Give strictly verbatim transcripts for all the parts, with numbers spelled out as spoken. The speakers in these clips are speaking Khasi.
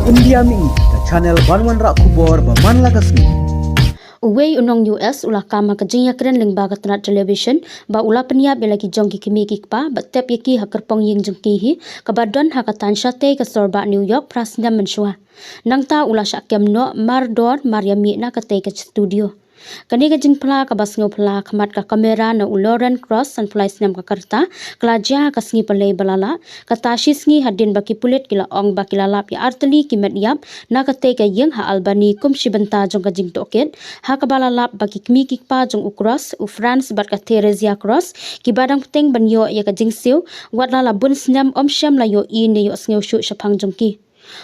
India Mih, ka channel ban wanrah khubor ba man la ka sngi. Uwei u nong U S u la kam ha ka jingïakren lyngba ka tnat television ba u la pynïap ïa la ki jong ki kmie ki kpa ba tep ïa ki ha kyrpong ïing jong ki hi, kaba don ha ka thaiñ shatei ka sor bah New York phra snem mynshuwa. Nangta u la shah kem noh mardor mar ïa mih na katei ka studio. Kane ka jingphla kaba sngewphla khmat ka kamera na u Lauren Cross, sanphew lai snem ka rta, ka la jia ha ka sngi Palei ba la lah, kata shi sngi hadien ba ki pulit ki la ong ba ki la lap ïa artylli ki met ïap na katei ka ïing ha Albany kum shi bynta jong ka jingtohkit, ha kaba la lap ba ki kmie ki kpa jong u Cross, u Franz bad ka Theresia Cross, kiba dang bteng ban ïoh ïa ka jingsiew, wat la la bun snem ym shym la ïohi ne ïohsngew shuh shaphang jong ki.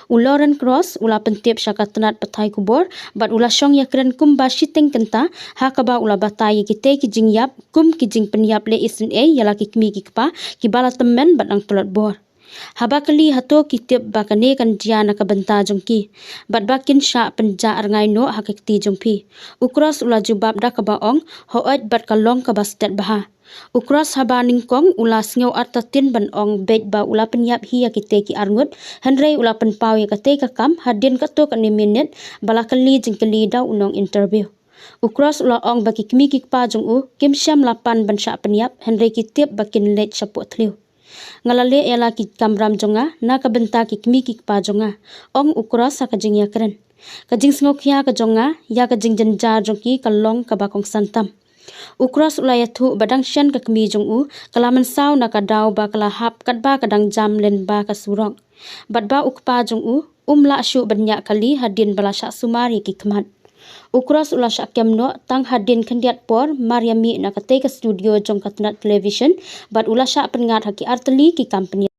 U Lauren Cross u la pyntip sha ka tnat pathai khubor bad u la shong ïakren kumba shiteng kynta, ha kaba u la batai ïa kitei ki jingïap kum ki jingpynïap leh isynei ïa la ki kmie ki kpa kiba la tymmen bad nang tlot bor. Haba kylli hato ki tip ba kane kan jia na ka bynta jong ki, bad ba kin shah pynjah rngai noh ha ka kti jong phi, u Cross u la jubab da kaba ong, hooid bad ka long kaba stet bha. U Cross haba nyngkong u la sngew artatien ban ong beit ba u la pynïap hi ïa kitei ki arngut, hynrei u la pynpaw ïa katei ka kam hadien katto katne minit ba la kylli jingkylli da u nong interview. U Cross u la ong ba ki kmie ki kpa jong u kim shym la pan ban shah pynïap, hynrei ki tip ba kin leit shapoh thliew. Nga la leh ïa la ki kamram jong nga na ka bynta ki kmie ki kpa jong nga, ong u Cross ha ka jingïakren. Ka jingsngewkhia ka jong nga ïa ka jingjynjar jong ki ka long kaba kongsan tam. U Cross u la ïathuh ba dang shen ka kmie jong u ka la mynsaw na ka daw ba ka la hap katba ka dang jam lyngba ka surok, bad ba u kpa jong u um lah shuh ban ñiah kali hadien ba la shah sumar ïa ki khmat. U Cross u la shah kem noh tang hadien khyndiat por mar ïa mih na katei ka studio jong ka tnat television, bad u la shah pynngat ha ki artylli ki kam pynïap.